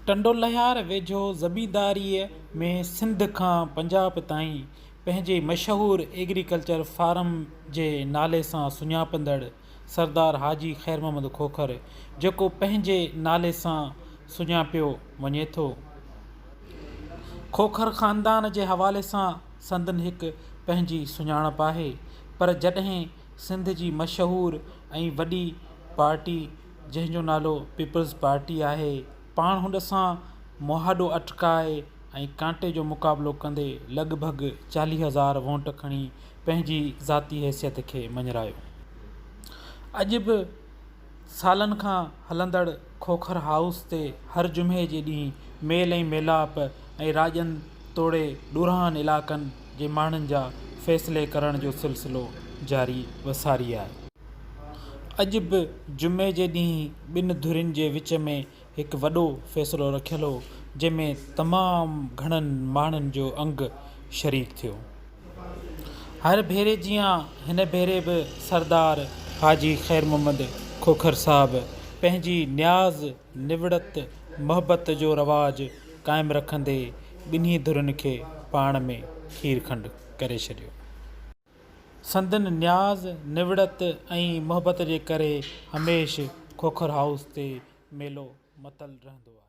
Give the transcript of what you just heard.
ٽنڊو الهيار ويجهو زمينداريء ۾ سنڌ کان پنجاب تائين پنهنجي مشهور ايگريڪلچر فارم جي نالي سان سڃاپندڙ سردار حاجي خير محمد کوکر جيڪو پنهنجي نالي سان سڃاپيو وڃي ٿو. کوکر خاندان جي حوالي سان سندن هڪ پنهنجي سڃاڻپ آهي پر جڏهن سنڌ جي مشهور ۽ وڏي پارٽي جنهن جو نالو پيپلز پارٽي آهي، پاڻ هن سان مهاڏو اٽڪائي ۽ ڪانٽي جو مقابلو ڪندي لڳ ڀڳ 40 هزار وونٽ کڻي پنهنجي ذاتي حيثيت کي مڃرايو. اڄ به سالن کان هلندڙ کوکر هائوس تي هر جمعي جي ڏينهن ميل ۽ ميلاپ ۽ راڄن توڙي ڏورانهن علائقن جي ماڻهن جا فيصلي ڪرڻ جو سلسلو جاري و ساري آهي. اڄ به جمعي جي ڏينهن ٻن ڌرين جي وچ ۾ هڪ وڏو فيصلو رکيل هو، جنهن ۾ تمام گهڻن ماڻهن جو انگ شريڪ ٿيو. هر ڀيري جيان هن ڀيري به سردار حاجي خير محمد کوکر صاحب پنهنجي نياز نوڙت محبت جو رواج قائم رکندي ٻنهي ڌرين کي پاڻ ۾ کير کنڊ ڪري ڇڏيو. سندن نياز، نوڙت ۽ محبت جي ڪري هميشھ کوکر هائوس تي ميلو متل رهندو آهي.